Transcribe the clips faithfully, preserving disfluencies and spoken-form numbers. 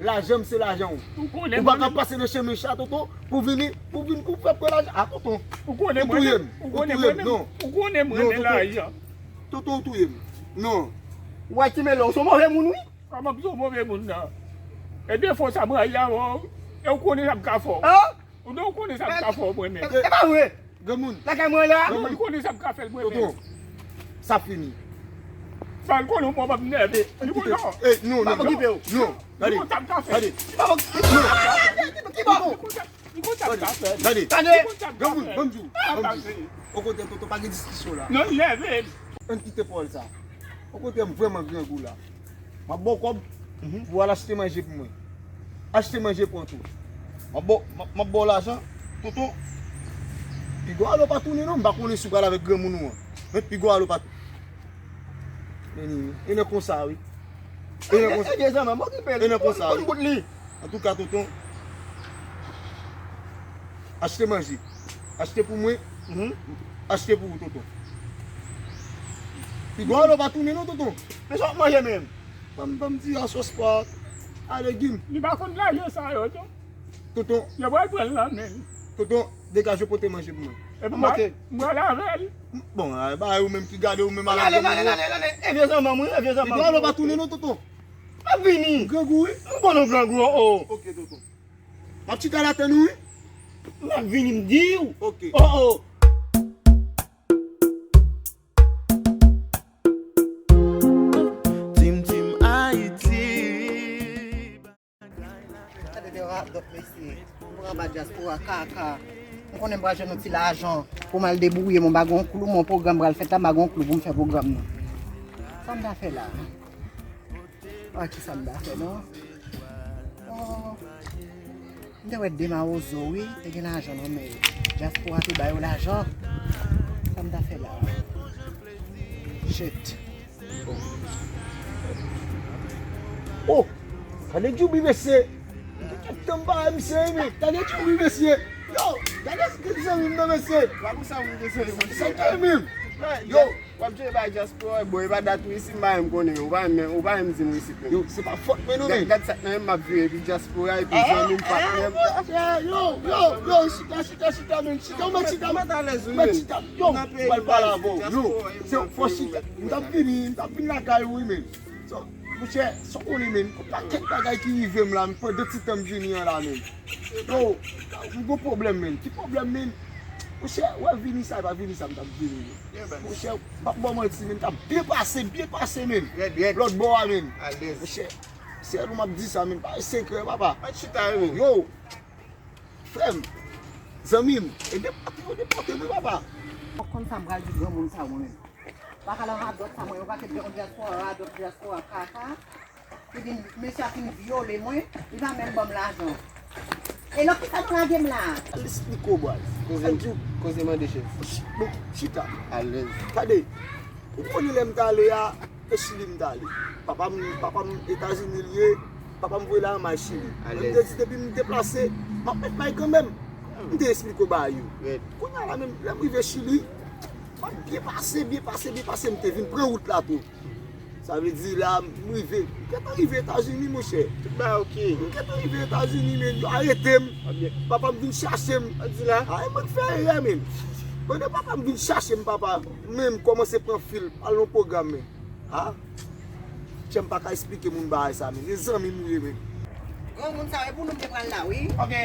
Lajan m se lajan w. Ou pa ka pase nan chemen chat, tonton, pou vini, pou vin pou fè pran lajan. A, tonton. Ou touye m. Ou touye m, non. Ou konnen mwen renmen lajan. Tonton, ou touye m. Non. Ou wè ti Melo, ou se yon move moun, wi. Kòman m se yon move moun nan? E defo sa m rayi avè w. E ou konnen sa m ka fè w. An? Ou non, ou konnen sa m ka fè w mwen menm. E pa vre. Granmoun. Lakay mwen la. Ou konnen sa m ka fè l mwen menm. Tonton, sa fini. Sa l konnen w mwen pa m nève. Li konnen w. Ey, non, non, non. Non, gade. Li konnen sa m ka fè l. Gade. Li konnen sa m ka fè l. Gade. Gade. Granmoun, ban m di w. Ban m di w. Okontrè, tonton, pa gen diskisyon la. Non, nève. Ann kite pawòl sa. Okontrè, m vrèman grangou la. M ap ba w kòb pou w al achte manje pou mwen. Achte manje pou Anto. M ap ba w, m ap, m ap ba w lajan, tonton. Piga w ale w pa tounen non, m pa konnen si w pral avèk granmoun ou an. Men piga w ale w pa tounen. Men e nan konsa wi. E nan konsa. E nan konsa wi. Antouka, tonton, achte manje. Achte pou mwen. Achte pou ou, tonton. Piga w ale w pa tounen non, tonton. Men sa w ap manje menm? Ban m, ban m di a sòs pwa a legim. Li pa konn lajan sa yo, tonton. Tonton. Yo pral pran l nan men l. Tonton, degaje w pote manje pou mwen. Epi m pral avè l. Bon, ba ou menm ki gade ou menm ala granmoun. Ale, ale, ale, ale. E vye zanmi m wi, e vye zanmi m. Piga w ale w pa tounen non, tonton. M ap vini. Grangou wi. M konnen w grangou, o, o. Ok, tonton. M ap chita la tann ou wi. M ap vini, m di w. Ok. O, o. Tim Tim Ayiti. Gade de radòt mesye. Pou anba dyaspora kaka. M konnen m pral jwenn yon ti lajan pou m al debouye m, m pa gen yon klou, men yon pwogram pral fèt la, m pa gen yon klou pou m fè pwogram nan. Sa m ta fè la? A, kisa m ta fè non? Oh. M te wè de mawozo wi, te gen lajan nan men yo. Dyaspora te ba yo lajan. Sa m ta fè la? Shit. Oh! Gade Djoubi mesye! Kèk tan m pa wè misye wi, men gade Djoubi mesye! Yo! Gade ki zanmi m nan, mesye. Pa pou sa moun te sere, mwen. Sa k te menm? Yo. W ap jere bay dyaspora, bon, e pa dat wi, si m pa menm konnen, ou pa menm, ou pa menm di m wi, si menm. Yo, se pa fòt mwen, non, men. Dat, dat sa k nan menm, m ap vire, epi dyaspora, epi zanmi m, patnè m. Yo, yo, yo, chita, chita, chita, men. Chita, ou mèt chita. Mèt alèz, wi, men. Mèt chita. Yo, m pral pale avè w. Yo, se fò chita. M t ap vini, m t ap vin lakay ou, wi, men. So, monchè, sa w konnen, men, gon pakèt bagay ki rive m la, men, pandan ti tan m vini an la, men. Yo, m gon pwoblèm, men. Ki pwoblèm, men? Monchè, wè vini sa, e pa vini sa m t ap vini, men. Monchè, m p ap ba w manti, men, m t ap byen pase, byen pase, men. Lòt bò a, men. Monchè, sèl ou m ap di sa, men. Pa gen sekrè, papa. Yo, frè m, zanmi m, e depòte yo depòte m, wi, papa. Ou konn sa m pral di granmoun sa yo, mwen menm. Baka lan radòt sa mwen, yon pakèt jan dyaspora, radòt dyaspora, kaka. Li di, mesye a fin vyole mwen, li pa menm ban m lajan. E lò kisa nou lage m la? Al esplike w, baz. Koze, koze mande chèz. Bon, chita. Alèz. Gade, ou konnen lè m t ale a, e Chili m t ale. Papa m, papa m Etazini l ye, papa m voye la anmay Chili. Alèz. Mwen m te di depi m deplase, m ap met may kanmenm. M te esplike w bagay yo. Kounye a la menm, lè m rive Chili, m ap byen pase, byen pase, byen pase, m te vin pran wout la tou. Sa vle di la, m rive. M gentan rive Etazini, monchè. Tout bagay oke. M gentan rive Etazini, men yo arete m. Papa m vin chache m. Sa di la? A, e mwen k fè erè, men. Pandan papa m vin chache m, papa, men m kòmanse pran fil, al nan pwogram, men. A? Tchè, m pa ka esplike moun bagay sa, men. E zanmi m ou ye, men. Granmoun sa, e pou nou m te pral la, wi. Ok.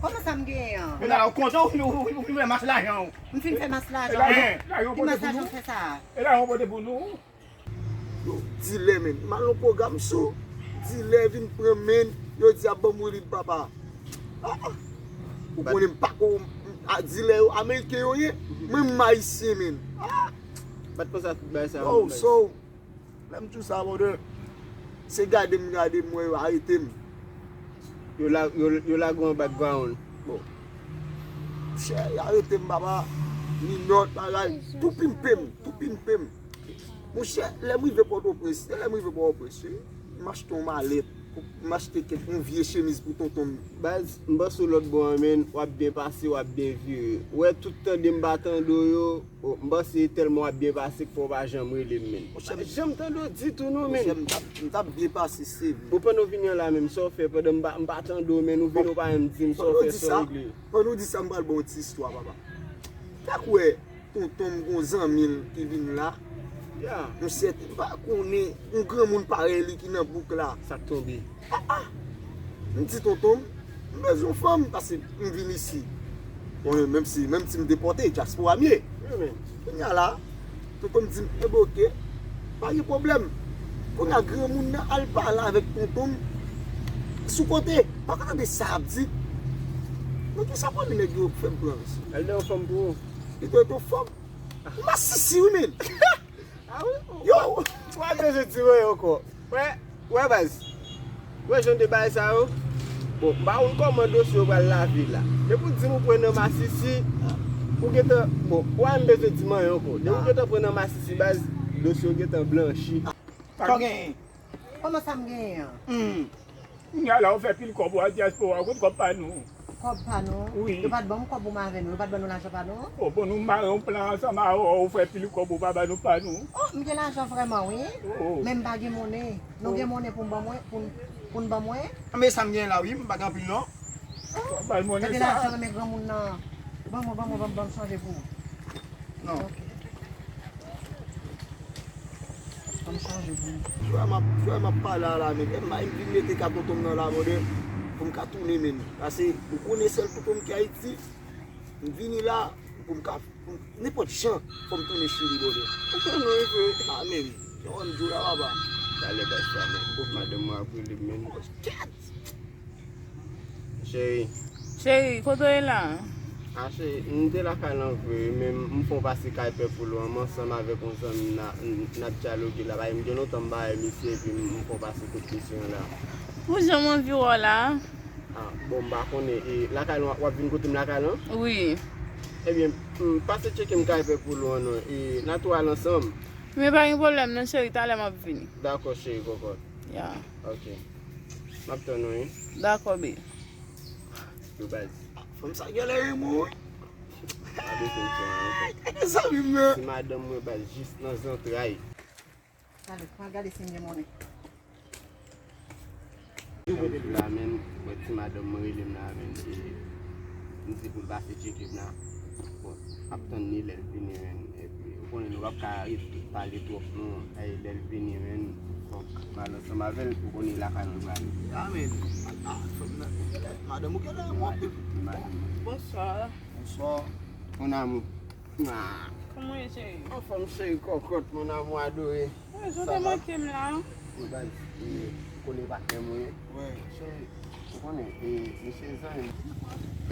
Kòman sa m genyen an? E la, ou kontan, ou fin, ou fin, ou fin fè mas lajan, ou. M fin fè mas lajan. E lajan, lajan ou pote pou nou? Ki mas lajan fè sa? E lajan ou pote pou nou? Yo, dilè, men. M al nan pwogram sou. Dilè vin pran, men. Yo di ap ban m wi li, papa. A, a. Ou konnen m pa ko, a, dilè yo ameriken yo ye. Mwen m ayisyen, men. A. Bat konsa tout bagay sa yo, men. So, lè m di w sa, brother, se gade m, gade m, wè yo arete m. Yo la, yo, yo lage w an background. Bon. Chè, yo arete m, papa. Minòt, bagay. Tou pimpe m, tou pimpe m. Monchè, lè m rive Pòtoprens, se lè m rive Pòtoprens, wi. M achte yon malèt, m achte kèk, yon vye chemiz pou tonton m. Baz, m panse w lòt bò an, men, w ap byen pase, w ap byen vire. Ou wè, tout tande m pa tande w yo, o, m panse tèlman w ap byen pase k fè w pa janm rele m, men. Monchè, m pa janm tande w ditou, non, men. Monchè, m t ap, m t ap byen pase, se vre. Bon, pandan w vini an la menm, sa w fè, pandan m pa, m pa tande w, men, ou vini, w pa menm di m sa w fè, sa w regle. Pandan w di sa, m pral ba w yon ti istwa, papa. Fèk wè, tonton m gon zanmi l ki vin la. Ya. Yon sèten, m pa konnen, yon granmoun parèy li ki nan bouk la. Sa k tonbe? A, a. M di tonton m, m bezwen yon fanm, paske m vin isi. Bon, menm si, menm si m depòte, dyaspora m ye. Wi, men. Kounye a la, tonton m di m, enben oke, pa gen pwoblèm. Kounye a granmoun nan al pale avèk tonton m sou kote. Pa ka tande sa y ap di. Nan kisa pwòblèm nèg yo fè m pran? Al nan yon fanm pou ou. Li te yon fanm. Masisi wi, men. A wi? Yo! Ou pa bezwen di m anyen ankò. Wè, wè baz. Wè jan de bagay sa yo. Bon, m pa konn kòman dosye yo pral lave la. Depi w di m ou pran nan masisi, ou gentan, bon, ou pa menm bezwen di m anyen ankò. Depi w gentan pran nan masisi baz, dosye yo gentan blanchi. Sa w genyen? Kòman sa m genyen an? Hmm. Kounye a la, ou fè pil kòb, ou al dyaspora, ou kot kòb pa nou? Kòb pa nou? Wi. Yo pa t ban m kòb pou m avè nou, yo pa t ban nou lajan pa nou? O, bon, nou mare yon plan ansanm a, o, ou fè pil kòb, ou pa ban nou pa nou? O, m gen lajan vrèman, wi. O. Men m pa gen monnen. Nou gen monnen pou m ban mwen, pou n, pou n ban mwen? Men sa m gen la, wi, m pa gen anpil, non. O. Ba l monnen sa. Gade lajan nan men granmoun nan. Ban mwen, ban mwen, ban m, ban m chanje pou ou. Non. Ok. Ban m chanje pou ou. Frè m ap, frè m ap pale a la, men. E m, m vin mete ka tonton m nan la, brother, pou m ka tounen, men. Paske, ou konnen sèl tonton m ki Ayiti. M vini la, pou m ka, pou m, nenpòt jan, fò m tounen Chili, brother. Tonton nou, wi, frè. A, men. Sa w di w la, papa. Talè baz sa, men. Madanm mwen ap rele m, men. Kèt! Cheri. Cheri, kote w ye la? A, cheri, m te lakay lan vre, men m fè yon pase kay pè Polo an, m ansanm avèk yon zanmi m, n a, n, n ap dyaloge la, paske m gen lontan m pa wè misye, epi m, m fè yon pase kot misye an la. Ou janm anvi wè w la? A, bon, m pa konnen, e, lakay lan, w ap vin kote m lakay lan? Wi. Ebyen, m, pase tcheke m kay pè Polo an non, e, n a tou al ansanm. Men pa gen pwoblèm non, cheri, talè m ap vini. Dakò, cheri, kòkòt. Ya. Ok. M ap tann ou, wi. Dakò, babe. Yo, baz. Fanm sa genlè renmen w wi. Gade fanm sa, gade zanmi m nan. Ti madanm mwen baz jis nan zantray. Talè, m al gade si m gen monnen. Jan m di la, menn, mwen ti madanm mwen rele m la, menn, e m di pou l pase tcheke m la. Bon, m ap tann li lè l vini, menn, epi ou konnen nou p ap ka ret pale twòp non, e lè l vini, menn, fòk m al ansanm avè l, ou konnen lakay nou prale. Ya, menn, a, a, fanm nan, ou genlè, madanm ou genlè renmen w anpil. Madanm mwen. Bonswa. Bonswa. Mon amour. Ah. Kòman w ye, cheri? Anfòm, cheri, kòkòt, mon amour adoré. Wi, jan w te manke m la. Wi, baz, e, ou konnen patnè mwen. Wi, cheri. Ou konnen, e, mesye zanmi m.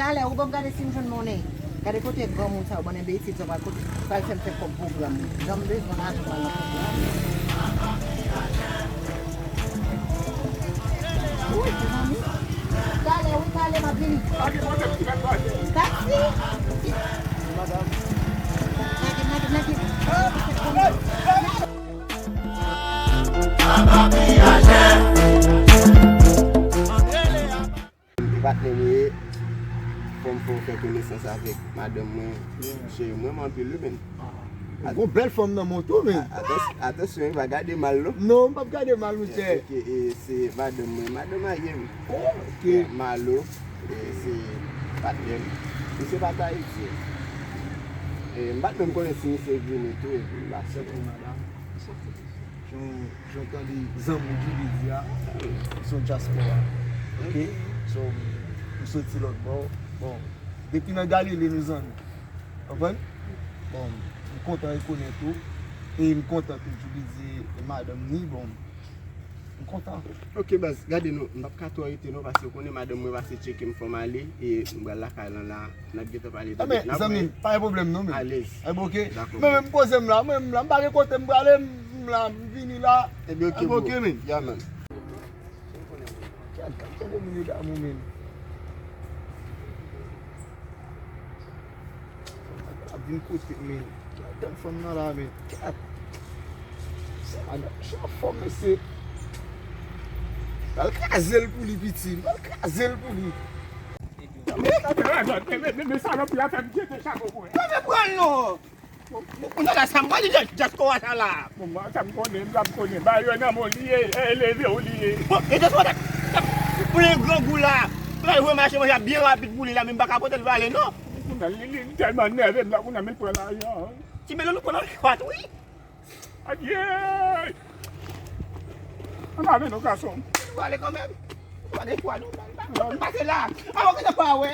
Talè, ou ban m gade si m jwenn monnen. Gade kote granmoun sa yo, bann enbesil sa yo, pral kote, pral fè m fè kòb pwogram. Jan m bezwen lajan pral nan pwogram. Wi, mezanmi. Talè, wi, talè, m ap vini. Taksi! Nèg, nèg, nèg. Patnè m ye, fò m fè w fè konesans avèk madanm mwen. Cheri, m renmen anpil wi, menn. Ou gon bèl fanm nan men w tou, menn. A-, atans-, atansyon, wi, pa gade mal, non. Non, m p ap gade mal, monchè. Ok, e se madanm mwen, madanm marye m. Oh, ok. Malo, e se patnè m. Misye pa t Ayiti. E m pa t menm konnen si misye vini tou, epi m pa sèten. Jan, jan w tande zanmi w Djouly di a, m se yon dyaspora. Ok? So, m soti lòt bò. Bon, depi nan Galile nou zanmi. Konprann? Bon, m kontan rekonèt ou. E m kontan tou Djouly di e madanm ni, bon, m kontan. Ok, baz, gade non, m p ap ka twò rete non, paske w konnen madanm mwen pase tcheke m, fò m ale, e m pral lakay lan la. N ap gentan pale de... Ebyen, zanmi m, pa gen pwoblèm non, men. Alèz. Ebyen, ok. Dakò. Men, men, m poze m la, mwen, m la, m pa gen kote m prale, m, m la, m vini la. Ebyen, ok, bro. Ebyen, ok, men. Ya, man. Gad, gad, gad moun yo damou, men. Ap vin kote m, men. Gad, gad fanm nan la, men. Gad. Sa, sa fò, mesye. Pral kraze l pou li, piti. Pral kraze l pou li. Men, men, men, men salòp la fè m jete chapo pou mwen. Mwen pral non. Kounye a la, sa m pral di dyaspora sa la. Bon, mwen, sa m konnen, m pa konnen. Ba yo nan men w li ye, e, leve w li ye. Bon, e dyaspora ta, ta plen grangou la. Pou l al voye mache manje a byen rapid pou li la, men m pa ka pote l prale non. Kounye a, li, li tèlman nève m la, kounye a, men l pran lajan. Ti Melo, nou pran nan chwat, wi. Adye! Ann ale non, gason. Nou prale kanmenm. Nou prale chwa nou. Nou pase la. Avan ke sa pa wè.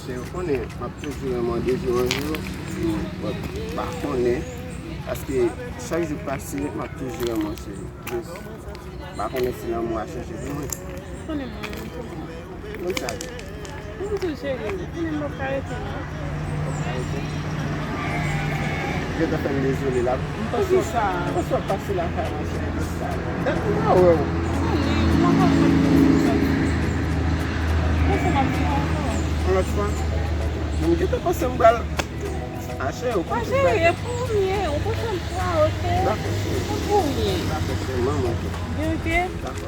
Se, ou konnen, m ap toujou renmen w de jou an jou, m pa konnen, paske chak jou k pase, m ap toujou renmen w, cheri. Just, m pa konnen si lanmou a chanje pou mwen. Konnen mwen menm tou. Konn sa. Mwen tou, cheri, konnen m p ap ka rete non. Gentan fè m dezole la. Poukisa? Poukisa w ap pase lakay mwen, cheri, konsa? Dat m pa wè w. Mwen pa konn sa. Konsa m ap viv ankò. Yon lòt fwa? Mwen gentan panse m pral. A, cheri, ou konn tout bagay. A, cheri, e pou ou m ye, ou konn sa m pral, ok? Dakò, cheri. E pou ou m ye. Dakò, cheri, manman, ok. Byen, ok? Dakò.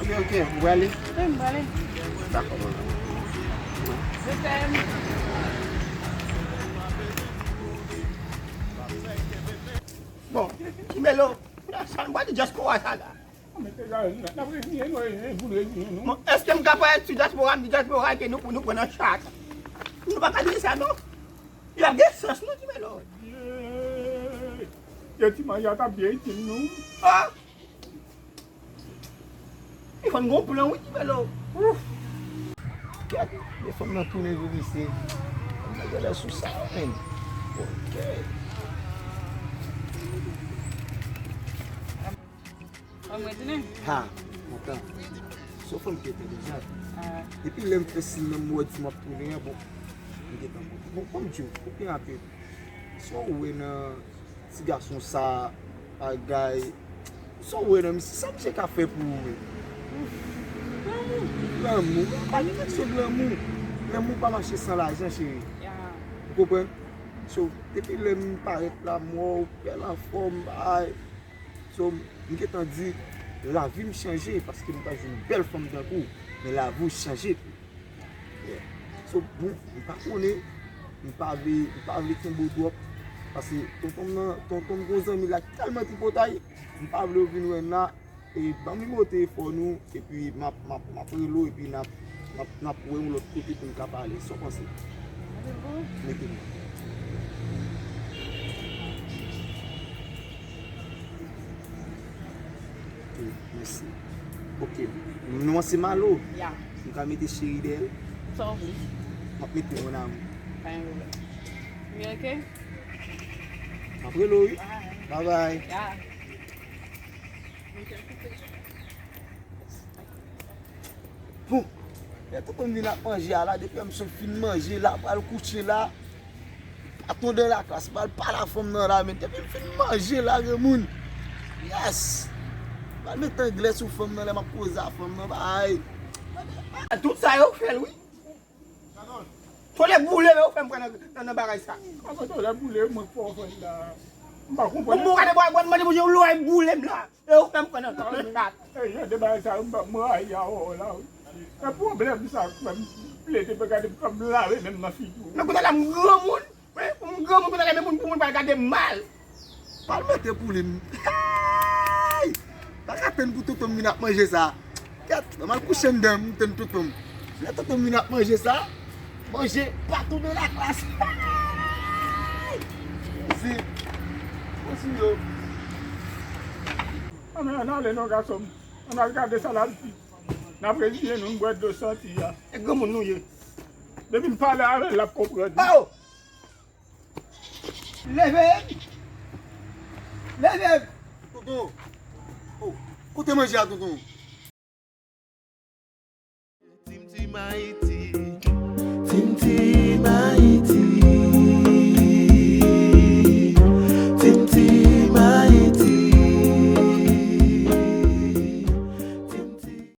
Ok, ok, ou prale? Wi, m prale. Dakò, manman. Je t'aime. Bon, Ti Melo, sa nou pral di dyaspora sa la? Bon, èske m ka parèt sou dyaspora, m di dyaspora ke nou, nou pran nan chat? Nou pa ka di sa non. Y ap gen sans nou, Ti Melo. Ye, ti mari a t ap byen itil nou. Ah! Li konn gon plan wi, Ti Melo. Ouf. Kèt, men fanm nan tounen vin mesye. Fanm nan genlè sou sa, menn. Ok. Fanm retounen? Ha, kontan. Se yon fanm ki ete deja. Ah. Depi lè m fè siy nan m wè di m ap tounen an, bon, m gentan kontan. Bon, kòm di w, ou gen apèl. Sa w wè nan ti gason sa, bagay. Sa w wè nan misye, sa misye ka fè pou ou menm? Lanmou. Lanmou. Pa gen kesyon de lanmou. Lanmou pa mache san lajan, cheri. Ya. Ou konprann? So, depi lè m parèt la, m wè w bèl anfòm, bagay. So, m gentan di, lavi m chanje, paske m pa jwenn bèl fanm tankou w. Men lavi w chanje tou. So, bon, m pa konnen, m pa vle, m pa vle kenbe w twòp, paske tonton m nan, tonton m gon zanmi la ki tèlman tripotay, m pa vle w vin wè n la, e ban m nimewo telefòn ou, epi m ap, m ap, m ap rele w, epi n ap, n ap, n ap wè yon lòt kote pou n ka pale, sa w panse? Mete m. Ok, mèsi. Ok, non an se Malo. Ya. M ka mete cheri dèyè l? Sa w vle. M ap mete mon amour. Pa gen pwoblèm. Wi, ok. M ap rele w, wi. Bye. Bye bye. Ya. Bon, lè tonton m vin ap manje a la, depi m sot fin manje la, pral kouche la. Patron de la classe, pral pale a fanm nan la, men depi m fin manje la, granmoun. Yes! Pral met anglè sou fanm nan, lè m ap koze a fanm nan, bay. Tout sa yo fè l, wi. Tole boule, men ou fè m pran nan, nan, nan bagay sa. Kòman tole boule, mwen k fè w fè l la? M pa konprann. Bon, bon, gade, bò, bò, mande Bondye, ou lwa boule m la. E ou fè m pran nan sa. E jan de bagay sa, m pa, m rayi a wè w la, wi. E pwoblèm sa, m plede, gade, m lave men m nan figi w. Men kounye a la, m granmoun. Wi, m granmoun, kounye a la, men moun pou moun pral gade m mal. Palmante pou li m. Hey! Pa ka tann pou tonton m vin ap manje sa. Kèt, m al kouche anndan, m tann tonton m. Lè tonton m vin ap manje sa, manje patron de la classe. Hey! Mèsi. Mèsi yo. Ann, ann ale non, gason m. Ann al gade sa l ap di. N ap reziye nou, n bwè dlo santi a. E granmoun nou ye. Depi n pale avè l, l ap konprann. Oh! Leve! Leve! Tonton! Oh, kote manje a, tonton? Tim Tim Ayiti. Tim Tim.